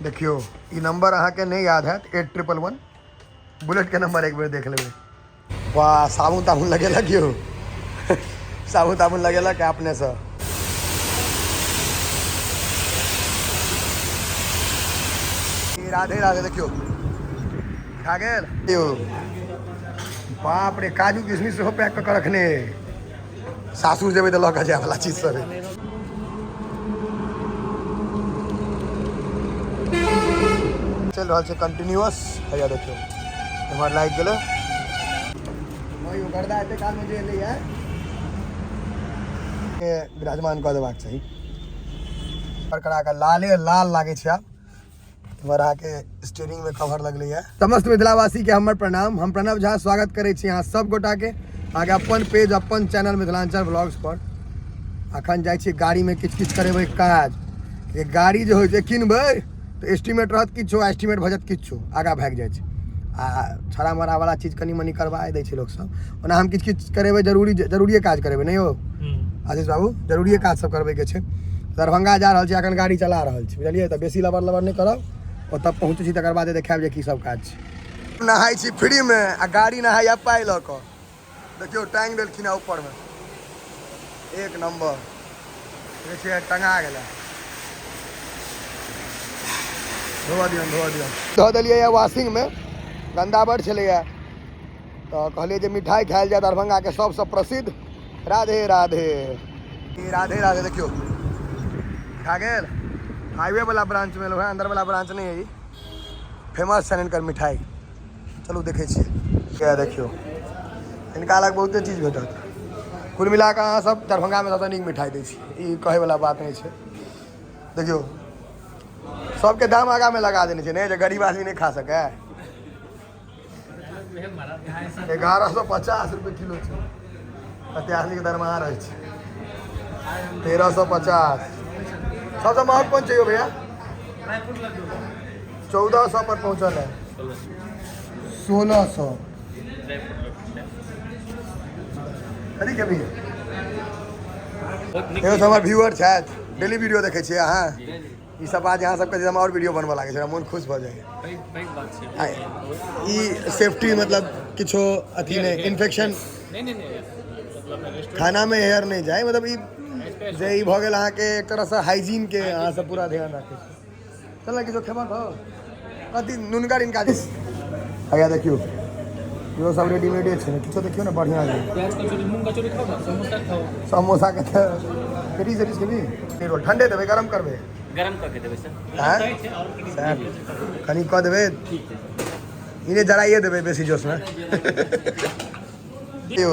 देखियौ ई नंबर अहाँके नहि याद हैत, 8111 बुलेट के नंबर एक बेर देख लेबै। वाह, साबुन ताबुन लगेलक यौ, साबुन ताबुन लगेलक अपनेसँ। राधे राधे। देखियौ खा गेल यौ। बाप रे, काजू किशमिश सेहो पैक कऽ के रखने, सासुर जेबै तऽ लऽ कऽ जाय वाला चीज सब। चलि रहल छै कंटिन्यूअस। हैया देखियौ एम्हर लागि गेलै। गर्दा एते कालमे जे एलैया के विराजमान कऽ देबाक चाही। करा कऽ लाले लाल लागै छै। आब एम्हर अहाँके स्टेयरिंगमे कवर लगलैए। समस्त मिथिलावासीके हमर प्रणाम। हम प्रणव झा स्वागत करै छी अहाँ सब गोटाके अहाँके अपन पेज अपन चैनल मिथिलांचल ब्लॉग्स पर। अखन जाइ छी गाड़ीमे किछु किछु करेबै काज। ये गाड़ी जे होइ छै किनबै तऽ एस्टीमेट रहत किछो, एस्टीमेट भऽ जायत किछो, आगाँ भागि जाइ छै। आ छड़ा मरा वाला चीज कनि मनि करबा दै छै लोकसब। ओना हम किछु किछु करेबै, जरूरी जरूरिए काज करेबै। नहि यौ आशीष बाबू, जरूरिए काज सब करबैके छै। दरभंगा जा रहल छी, अखन गाड़ी चला रहल छी, बुझलियै? तऽ बेसी लबर लबर नहि करब, ओतऽ पहुँचै छी तकर बाद देखायब जे की सब काज छै। नहाइ छी फ्रीमे आ गाड़ी नहाइया पाइ लऽ कऽ। देखियौ टाँगि देलखिन हँ ऊपरमे, एक नम्बर देखै छियै, टंगा गेलै। धोअ दियौन, धोअ दियौन। धऽ देलियै यऽ वॉशिंगमे, गन्दा बड़ छलैया तऽ कहलियै जे मिठाइ खायल जाय दरभंगाके सबसँ प्रसिद्ध। राधे राधे, राधे राधे। देखियौ खा गेल। हाईवे वाला ब्रांच में एलहुँ, अंदर वाला ब्रांच नहीं है। ई फेमस छनि हिनकर मिठाई। चलू देखै छियै। क्या देखियौ, हिनका लग बहुते चीज भेटत। कुल मिला कऽ अहाँ सब दरभंगामे सबसँ नीक मिठाई दै छी, ई कहैवला बात नहि छै। देखियौ सबके दाम आगामे लगा देने छै ने, जे गरीब आदमी नहि खा सकै। 1150 रुपए किलो छै। कते आदमीके दरमाहा रहै छै। 1350 सबसँ महग कोन छै यौ भैया? 1400 पर पहुँचल है। 1600 कथी खेबही? एगो हमर व्यूअर छथि, डेली वीडियो देखै छियै अहाँ। ई सब बात अहाँ सबके हम और वीडियो बनबऽ लागै छै, मोन खुश भऽ जाइए। ई सेफ्टी मतलब किछो अथी नहि, इन्फेक्शन खानामे एयर नहि जाय, मतलब ई जे ई भऽ गेल अहाँके एक तरहसँ हाइजीनके अहाँ सब पूरा ध्यान राखै छी। चल ने किछो खेबऽ तऽ कथी नुनगर इनका हैया। देखियौ इहो सब रेडीमेडे छै ने, किछो देखियौ ने बढ़िआँ छै। प्याज कचौड़ी, मूंग कचौड़ी खाओ ना, समोसा खाओ। समोसा के तऽ पेटी सेटीस खेबही? रोल ठंडे देबै, गरम करबै? गरम कऽ के देबै सर। आँय? सएह कनि कऽ देबै, ई नहि जराइए देबै बेसी जोशमे। यौ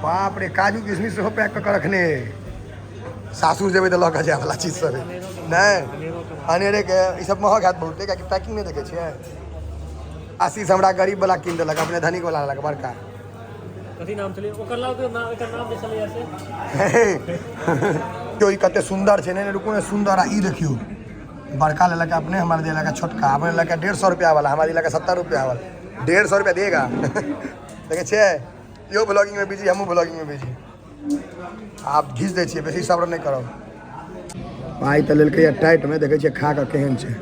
बाप रे, काजू किशमिश सेहो पैक कऽ के रखने, सासुर जेबै तऽ लऽ कऽ जाय वाला चीज सब। नहि अनेरे के ई सब महग हैत बहुते, कियाकि पैकिंग नहि देखै छियै। आशीष हमरा गरीब वाला कीन देलक, अपने धनिक वाला लेलक बड़का। कथी नाम छलै ओकर? लाउ तऽ नाम, एकर नाम जे छलैया से। देखियौ ई कते सुन्दर छै। नहि नहि, रुकू ने, सुन्दर। आ ई देखियौ, बड़का लेलक अपने, हमरा देलक छोटका। अपने लेलक 150 रुपया वाला, हमरा देलक 70 रुपया वाला। 150 रुपया देगा। देखै छियै, इहो ब्लॉगिंग में बिजी, हमहूँ ब्लॉगिंग में बिजी। आब घीच दै छियै, बेसी सब्र नहि करब। पाइ तऽ लेलकै टाइट मे। देखै छियै खा कऽ केहन छै।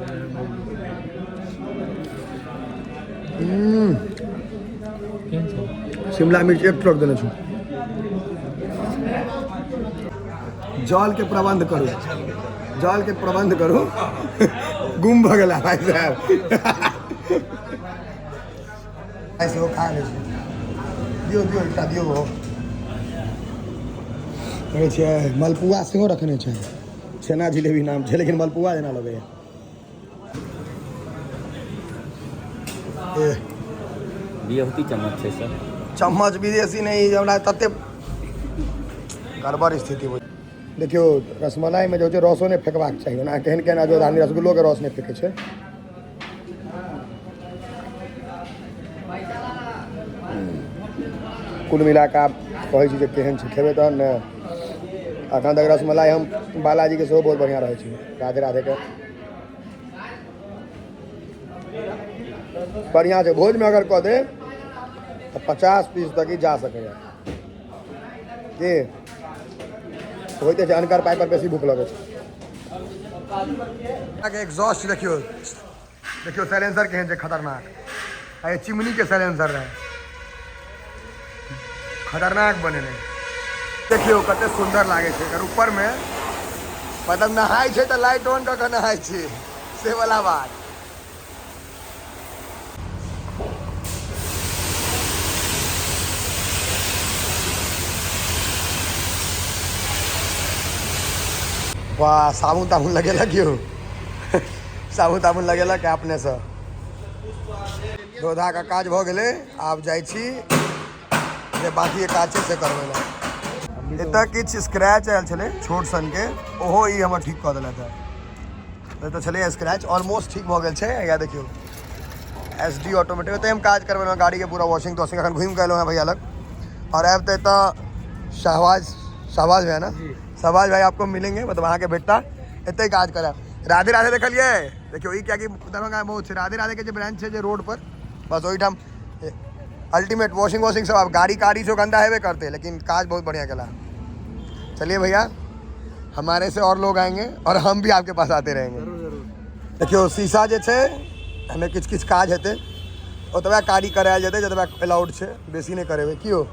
शिमला मिर्च एक ट्रक देने छौ। जल के प्रबंध करू, जल के प्रबंध करू। गुम भऽ गेला भाई साहब। सेहो खा लै छै। दियौ दियौ, एकटा दियौ। हो देखै छियै, मलपुआ सेहो रखने छै। छेना जिलेबी नाम छै, लेकिन मलपुआ जेना लगैया। ए बियहुती चम्मच छै सर। चम्मच विदेशी नहि, हमरा तते गड़बड़ स्थिति बुझ। देखियौ रसमलाइमे जे होइ छै रसो नहि फेकबाक चाही। ओना केहन केहन अजोध आदमी रसगुल्लोके रस नहि फेकै छै। कुल मिला कऽ आब कहै छी जे केहन छै, खेबै तहन ने। एखन तक रसमलाई हम बालाजीके सेहो बहुत बढ़िआँ रहै छै। राधे राधेके बढ़िआँ छै। भोजमे अगर कऽ दे तऽ 50 पीस तक ही जा सकैए। की होइते छै, अनकर पाइ पर बेसी भूख लगै छै। अहाँके एग्जॉस्ट देखियौ, देखियौ साइलेंसर केहन छै खतरनाक। आ चिमनी के साइलेंसर रहै, खतरनाक बनेने। देखियौ कते सुंदर लागै छै एकर ऊपर में, मतलब नहाय छै तऽ लाइट ऑन कऽ के नहाय छै, से वाला बात। वाह, साबुन ताबुन लगेलक यौ, साबुन ताबुन लगेलक अपनेसँ। धोधा के काज भऽ गेलै, आब जाइ छी जे बाकी काज छै से करबै लए। एतऽ किछु स्क्रैच आयल छलै छोट सनके, ओहो ई हमर ठीक कऽ देलथि हँ। एतऽ छलै स्क्रैच, ऑलमोस्ट ठीक भऽ गेल छै। या देखियौ एस डी ऑटोमेटिक। एतऽ हम काज करबेलहुँ गाड़ीके पूरा वॉशिंग तॉशिंग। एखन घुमि कऽ एलहुँ हँ भैया लग। और आबि तऽ एतऽ शहबाज, शहबाज भैया ना, शहबाज भाई आपको मिलेंगे, मतलब अहाँके भेटता, एतै काज करायब। राधे राधे देखलियै, देखियौ ई कियाकि दरभंगामे बहुत छै राधे राधेके जे ब्रांच छै जे रोड पर, बस ओहिठाम अल्टीमेट वॉशिंग वॉशिंग सब। आब गाड़ी कारी से गंदा हेबे करते, लेकिन काज बहुत बढ़िया केला। चलिए भैया, हमारे से और लोग आएंगे और हम भी आपके पास आते रहेंगे। देखियौ शीशा जे छै हमें किछु किछु काज हेतै, ओतबा कारी करायल जेतै जतबा अलाउड छै, बेसी नहि करेबै। कियो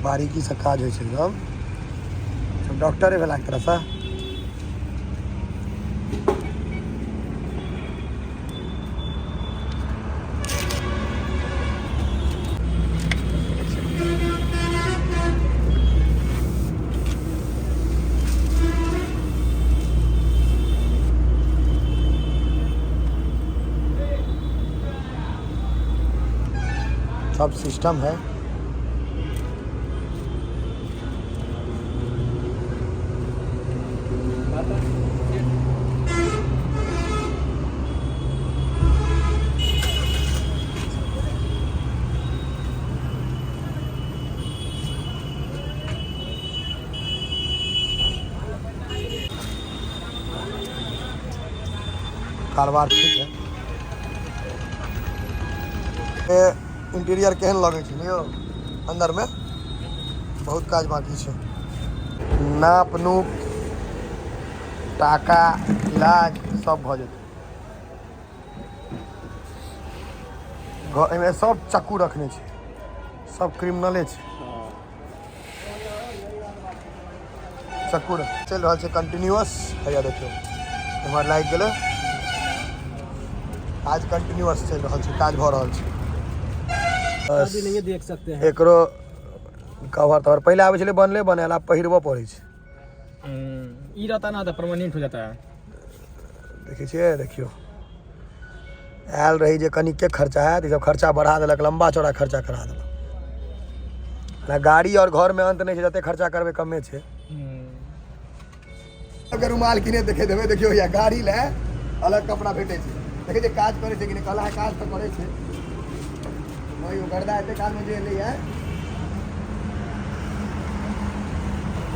बारीकीसँ काज होइ छै एकदम, सब डॉक्टरे भेला एक तरहसँ। सब सिस्टम है। कारोबार ठीक है। ए इंटीरियर केहन लगै छै यौ, अंदर में बहुत काज बाकी छै। नाप नूप टाका इलाज सब भऽ जेतै। एहिमे सब चक्कू रखने छै, सब क्रिमिनले छै। चक्कू चलि रहल छै कंटिन्यूअस। हैया देखियौ एम्हर लागि गेलै, काज कंटिन्यूअस चलि रहल छै, काज भऽ रहल छै। अभी नहीं देख सकते हैं। एकरो कवर तवर पहिले आबै छलै बनले बनायल, आब पहिरबऽ पड़ै छै। ई रहता ना तऽ परमानेंट हो जाता है। देखै छियै, देखियौ आयल रही जे कनिके खर्चा हैत, ई सब खर्चा बढ़ा देलक, लम्बा चौड़ा खर्चा करा देलक। ना गाड़ी और घर में अंत नहीं छै, जते खर्चा करबै कमे छै। अगर रुमाल किने देखे देबै, देखियौ या गाड़ी ले अलग कपड़ा भेटै छै। देखै छै काज करै छै कि नहि, कहला है काज तऽ करै छै। वही ओ गर्दा एते काल में जे एलैया।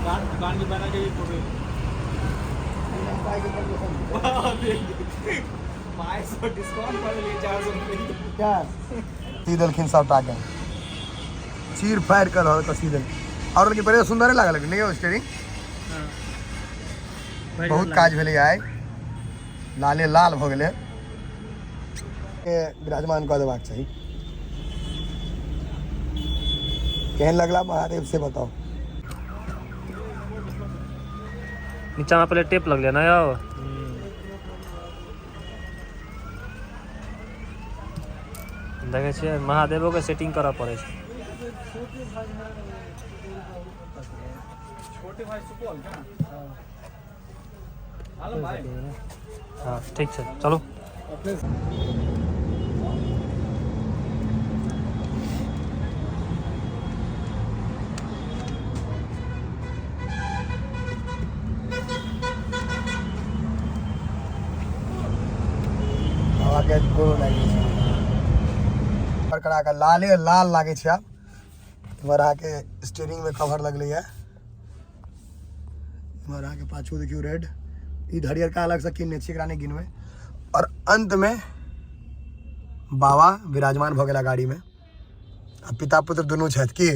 दुकान के बना के फोटो पाँच सौ डिस्काउंट पर लिए 400 क्या सी देलखिन सबटा के चीर फाड़ि कऽ रहल कऽ सी देलखिन। और लेकिन पहिले सुन्दरे लागल नहीं हो स्टेरिंग। बहुत काज भेलै आइ, लाले लाल भऽ गेलै। के विराजमान कऽ देबाक चाही। केहन लगला महादेव से बताओ। नीचा में पहले टेप लगले ना यौ। देखै छियै महादेवो के सेटिंग करऽ पड़ै छै। छोटे भाई सुपौल के ना। आलम भाई हाँ ठीक छै, चलू। अपने हवा के गोरो लागि छै करा के लाले लाल लागै छै। आब इम्हर अहाँके स्टीयरिंग में कवर लगलैया, इम्हर अहाँके पाछू देखियौ रेड, ई हरियरका अलग से किनने छी, एकरा नहि गिनबै। और अंत में बाबा विराजमान भऽ गेला गाड़ीमे आ पिता पुत्र दुनू छथि की।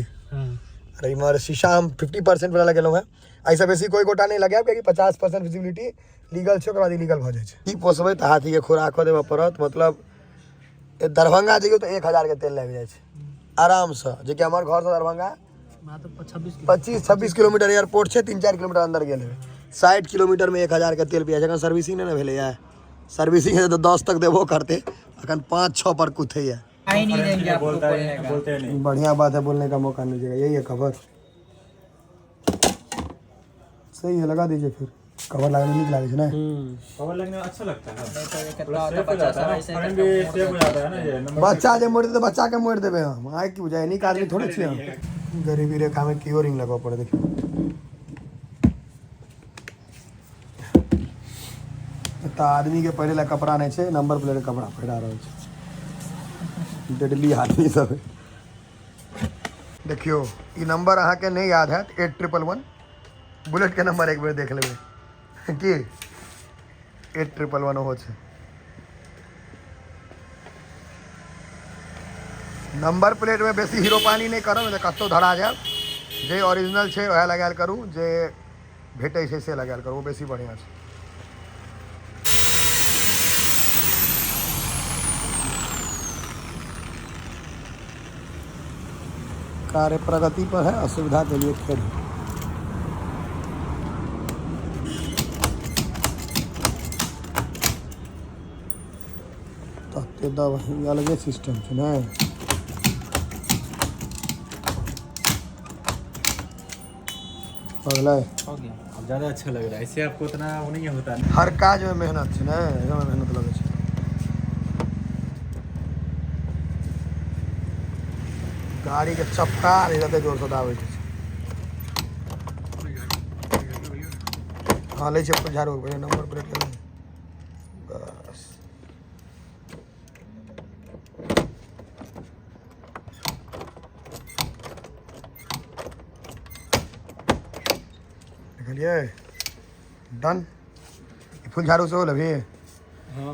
अरे इम्हर शीशा हम 50% वाला लगेलहुँ हेँ, एहिसँ बेसी कोइ गोटा नहि लगायब, कियाकि 50% विजिबिलिटी लीगल छै, ओकर बाद इलीगल भऽ जाइ छै। की पोसबै तऽ हाथीके खुराक कऽ देबऽ पड़त। मतलब दरभंगा जइयौ तऽ 1000 के तेल लागि जाइ छै आरामसँ, जेकि हमर घरसँ दरभंगा 25-26 किलोमीटर एयरपोर्ट छै, 3-4 किलोमीटर अंदर गेल हेबै। 60 किलोमीटरमे 1000 के तेल पिया छै। एखन सर्विसिंग नहि ने भेलैए, सर्विसिंग हेतै तऽ 10 तक देबो करतै, एखन 5-6 पर कुथैए। बढ़िया बात है, बोलने का मौका मिल जाएगा। यही है कवर, सही है, लगा दीजिए। फिर कवर लगाने नीक लागै छै ने? कवर लगने में अच्छा लगता है, थोड़ा सेफ हो जाता है ना, फ्रेम भी सेफ हो जाता है ना ये नंबर। बच्चा जे मोड़ि देतै, बच्चा के मोड़ि देबै हम। आइ की बुझाइ, नीक आदमी थोड़े छियै हम। गरीबी रेखामे केओ रिंग लगबऽ पड़ै। देखियौ, एतऽ आदमीके पहिरे लए कपड़ा नहि छै, नंबर प्लेट के कपड़ा पहिरा रहल छै डेडली आदमी सब। देखियौ, ई नंबर अहाँके नहि याद हैत, 8111, बुलेटके नंबर एक बेर देख लेबै की 8111 ओहो छै। नंबर प्लेटमे बेसी हीरो पानी नहि करब, नहि तऽ कतहु धरा जायब। जे ओरिजिनल छै वएह लगायल करू, जे भेटै छै से लगायल करू, ओ बेसी बढ़िआँ छै। कार्य प्रगति पर है, असुविधा के लिए खेद। तते दब अलगे सिस्टम छै ने। हो गेलै। हो गया, अब ज़्यादा अच्छा लग रहा है। इससे आपको उतना वो नहीं होता। हर काजमे मेहनत छै ने, एहिमे मेहनत लगै छै। गाड़ीके चपका नहि जते जोरसँ दाबै छै। हाँ, लै छै झाड़ू, पहिले नंबर प्लेट ले। बस, देखलियै, डन। फुल झाड़ू सेहो लेबही? हाँ।